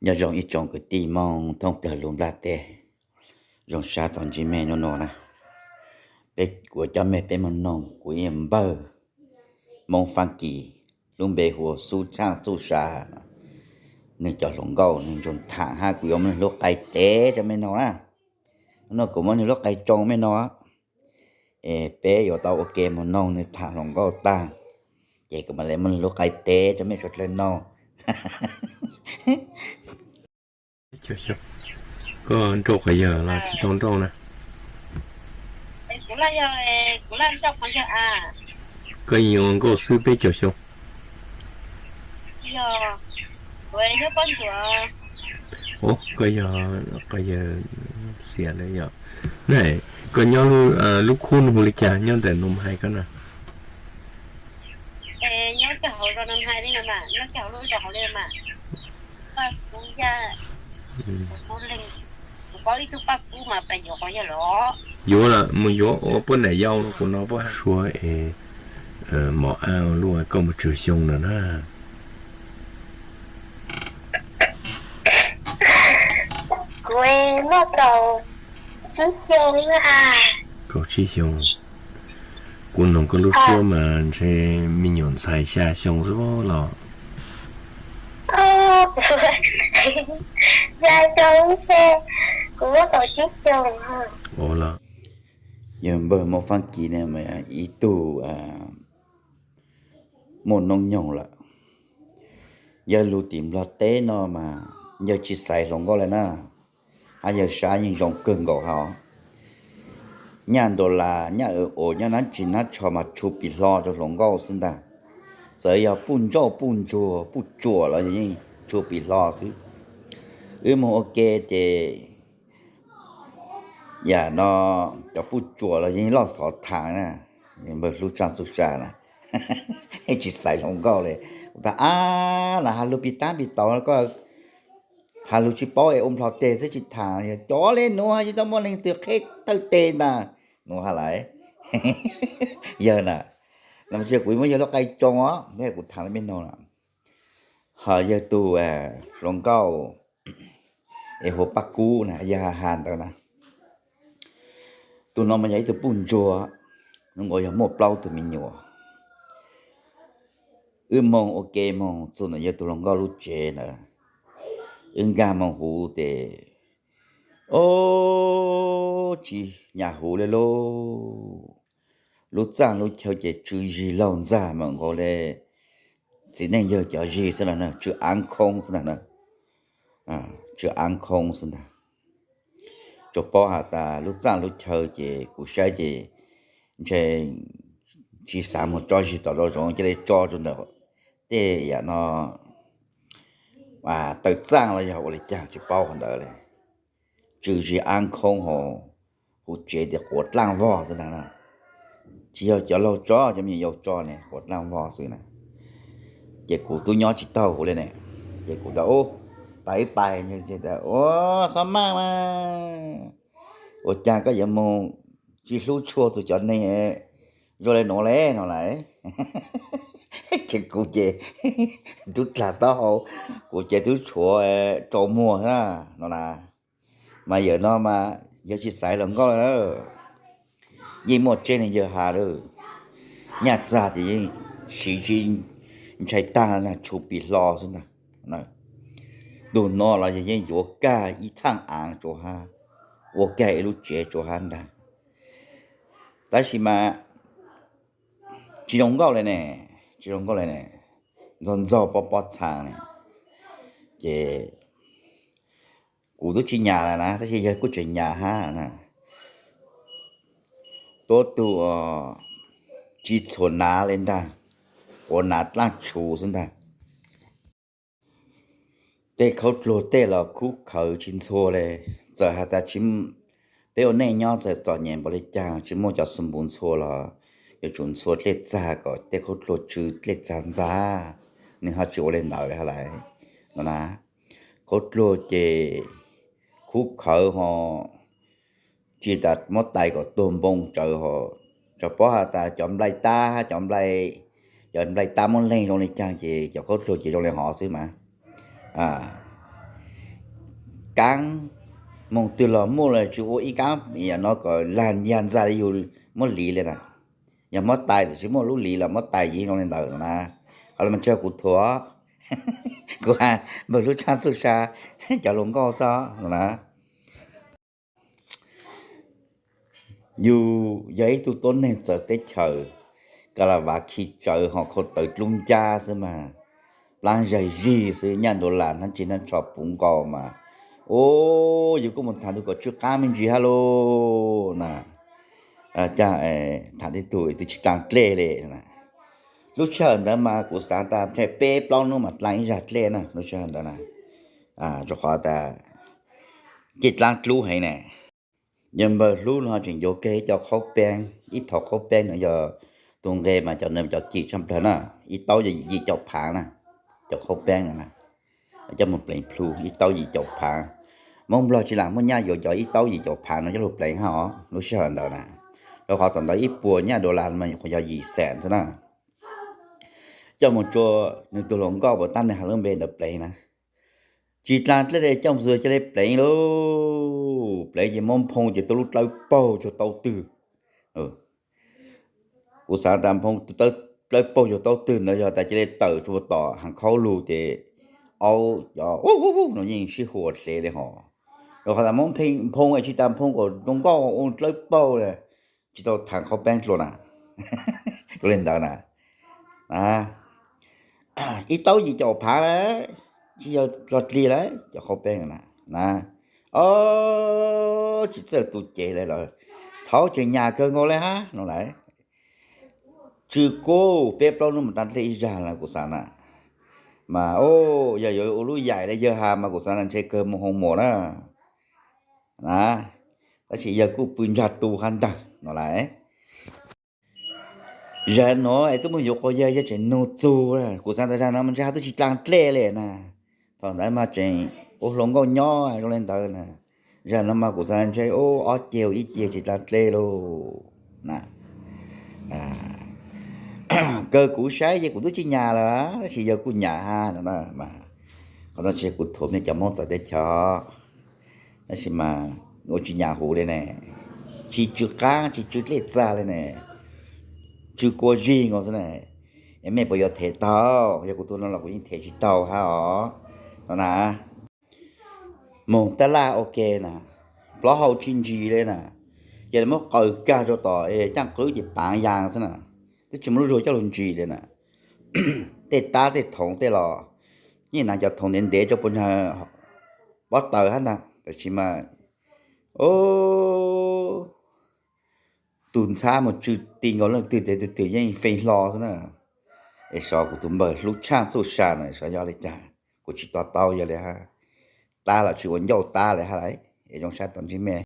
Nyob zoo ib tsoom kwv tij Hmoob thoob plawg lub nplaj teb, zoo sab tau ntsib mej nub nua na. Peb kuv coj mej peb mus noog kuv ib npawg Hmoob Fab Kis, lub npe hu ua Xub Tshaaj Txuj Sa. Nwg cov hluas nkauj nwg ntsug tham hab kuv yuav muab nwg lub qai tev coj mej noog na. Nub nua kuv muab nwg lub qai tsoo mej noog, es peb yuav tau ua ke mus noog nwg tham hluas nkauj tag, ces kuv mam le muab nwg lub qai tev coj mej suav dlawg noog. Koj nrauj qhov yawg los tsis tau nrauj na? Koj yuav nkauj xwb peb caug xyoo. Ov, koj yog, koj yog xiam na yog. Na, koj nyob lub khub no hu li cas nyob ntawm Num Hais koj na? Yuav los mus yuav ua puab nam yau no kuv no puab suav es mos ab luaj koj mus tsawg xyoo lawm na? Kuv muaj kaum tsib xyoo. Kaum tsib xyoo. Kuv noog koj lub suab mas ntshe me nyuam ntxhais xya xyoo xwb los. Xya xyoo ntshe, kuv muaj kaum tsib xyoo. Ua los, yawg npawg Hmoob Fab Kis ne mas ib tug muaj noob nyoog lawm. Yawg lug tim Nplog teb no mas yawg tsis xaiv hluas nkauj le na, hab yawg sab yeej zoo kawg nkaus hab. Nyaj ntaus las, nyaj ua, nyaj nab tsis nab tsho mas tshu pim hlo rau hluas nkauj xwb ntag. Txawm yog puj ntsauj puj ntsuag puj tsuam los yog yeej tshu pim hlo xwb. Wb moog ua ke ces yam no cov puj tsuam los yeej loj xov tham na, npawg Hlub Tsaaj Txuj Sa na, tsis xaiv hluas nkauj le. Kuv tas ab, lam has lug pis tab pis tau, koj has lug tsis paub es ua Nplog teg xwb tsis tham, cov le nuav yeej tau muaj leej twg qheb thawj teg ntag. Nuav has lawm, yawg na, kuv muab yawg lub qai tsoo os, kuv tham le mej noog na. Ho yawg tug hluas nkauj es hu ua Paj Kub na, yawg has has ntawd na. Tug no mas yog ib tug puj ntsuag, nub nkaus yog muaj plaub tug me nyuam. Wb moog ua ke moog txug ntawm yawg tug hluas nkauj lub tsev ntawd, wb nkag moog huv tes, o, tsis nyam huv le lauj. Lub txaj lub chaw ces tsw zig laug ntxag mam nkaus le txiv neej yawg cov zig xwb na, tsw aav khoob xwb na, tsw aav khoob xwb ntag. Tsuas paub has tas lub txaj lub chaw ces kuv saib ces ntshe tsis xav moog tso zig tom zej zoov, cia li tso rua ntawm tej yam no taw txaj los yog ua li cas tsis paub qhov ntawd le. Tsw zig aav khoob hauv, huv tsev tes quav dlaaj vog xwb ntag na. Tsis yog cov laug tso, cov me nyuam yaus tso ne, quav dlaaj vog xwb na. Ces kuv tub nyob tsis taug huv le ne, ces kuv tau pais ib pais, ua, Xob Maj mas, ua cas koj yuav moog tsis hlub tshua txug cov neeg zoo le nuav le no lawm? Ces kuv ces tub dlaag taub hau, kuv ces tub tshuav tsaus muag na, no na. Mas yawm no mas yawg tsis xaiv hluas nkauj lawm, yeej muaj tseeb le yawg has lawm. Nyaj txag ces yeej siv tsis ntshai taag, tshu pim hlo xwb ntag. Tug no los yawg yeej yuav kag ib thaaj aav rua hab, ua kag ib lub tsev rua hab ntag. Tab sis mas tsis zoo nkauj le ne, tsis zoo nkauj le ne, ntxaug ntxaug pob pob txhaa ne. Ces kuv tub tsis nyam lawm na, tab sis yawg kuj tseem nyam hab na. Tuab tug tsis txhuam nav le ntag, quav nav dlaaj tshuv xwb ntag. Tej khaub dluag tej los khub khawv tsis ntxhua le. Txawm has tas peb ua neej nyob txawm txom nyem npaum le caag tsis muaj cov xoo npuv ntxhua los yuav tsum ntxhua dlej txag kom tej khaub dluag tsw dlej txag ntxag, nwg ho tsis ua le ntawd le hab lawm no na. Khaub dluag ces khub khawv ho tsis tas muab tais kom tuag npoo tsawv ho, tsuas paub has tas cov nplai tab, cov nplai, cov nplai tab muab leeg zoo le caag ces cov khaub dluag ces zoo le hov xwb mas. qaab, moog twg los muaj los tsi ua ib qaab no kom lag yag ntxa li yug muab liv le na. Yog muab tais tsis muaj lub liv los muab tais yeej zoo le ntawd no na. Qhov no mas tsi yog kuv thuam, kuv has npawg hlub tshaj txuj sa cov hluas nkauj xwb no na. Yus yog ib tug tuab neeg txawv teb chaws, ka la vav khi tsawv ho khau tawv dlub ncab xwb mas, plaab zaig zig xwb, nyaj dollar hnab tsi hnab tsho puv nkaus mas, u, yus kuj mus tham tug kom tsw qaab me ntsis hab lauj na. Caag tham tug twg tsi dlaag dlej le. Lub sij hawm ntawd mas kuv xaav tas peb plaub nub mas dlaag ib zag dlej na lub sij hawm ntawd na, rua qhov tas ces dlaab dlub heev ne. Yog npawg hlub no tseem yuav kag ib co qhaub peeb, ib thaus qhaub peeb no yog tug nqe mas cov nws cov kim tshaj plawg na, ib taub yim caum phaav na, cov qhaub peeb no na, coj mus pleev plhu ib taub yim caum phaav. Moob Nplog tsi lam muaj nyaj yuav cov ib taub yim caum phaav no coj lug pleev hab os lub sij hawm ntawd na, rua qhov thaum ntawd ib puas nyaj dollar mas yog yim xees xwb na. Coj mus rua nws tug hluas nkauj uas tab nws has lub npe ntawd pleev na, tsi dlaag dlej le coj mus xwb ca le pleev lauj. Pleev ces Moob Nphoo ces tau lub dlawb paug cuag tau twg. Kuv xaav tas Nphoo dlawb paug cuag tau twg ntawd yog tas ca le tawm rua tom haav khaub lug ces aub cov no yeej sib hua dlev le hos. Rua qhov tas Moob Nphoo tsi tas Nphoo kom zoo nkauj ua dlawb paug le, tsi tau thaam qhaub peeb dlua na. Dua le ntawd na, ib taub yim caum phaav lawm, tsi yog log dlig lawm cov qhaub peeb na. O, tsi txawj tu cev le lawm, thaud tseem nyam kawg nkaus le hab no lawm. Tsw kuj peb plaub nub mus dlaag dlej ib zag na kuv xaav na, mas yog yuav ua lub yaim le yawg has mas kuv xaav tas ntshe kawg moo hoo muas na. Na, tab sis yawg kuj pw ntsag tu hab ntag no lawm. Zag nuav es tub muaj yuav quas yawg, yawg tseem nug txug, kuv xaav tas zag nuav mas ntshe hab tub tsi dlaag dlej le na. Thaum ntawd mas tseem ua hluas nkauj nyob zoo le ntawd na. Zag nuav mas kuv xaav ntshe ua ob ceg ua ib ceg tsi dlaag dlej lauj. Kawg kuv saib ces kuv tub tsi nyam lawm tab sis yawg kuj nyam hab no. Qhov no tsi yog kuv thuam mej cov Moob txawv teb chaws, tab sis mas ua tsi nyam huv le ne, tsi tsw qaab tsi tsw dlej txag le ne, tsw kua zig nkaus xwb ne. Es mej puas yuav them tau? Yog kuv tug no los kuv yeej them tsi tau hab os no na. Moog tab laj ua ke na, plaub hau tsi ntsis le na, ces muab qaws kag rua tom caaj qwb ces paav yaa xwb na, twb tsi muaj lub zug coj lug ntsis le na. Tej tab tej thoov tej los yeej hnav cov thoov ntev ntev rua puag nraag pob taws hab ntag, tab sis mas tus ntxhab mus tsw ti nkaus leej twg tes twg twg yeej feej hlo xwb na. Es xyov kuv tus npawg hlub tshaj txuj sa na xyov yog le caag, kuv tsi to taub yog le hab, tab los tsi ua ncauj tab le hab lawm. Es zoo sab tau ntsib mej.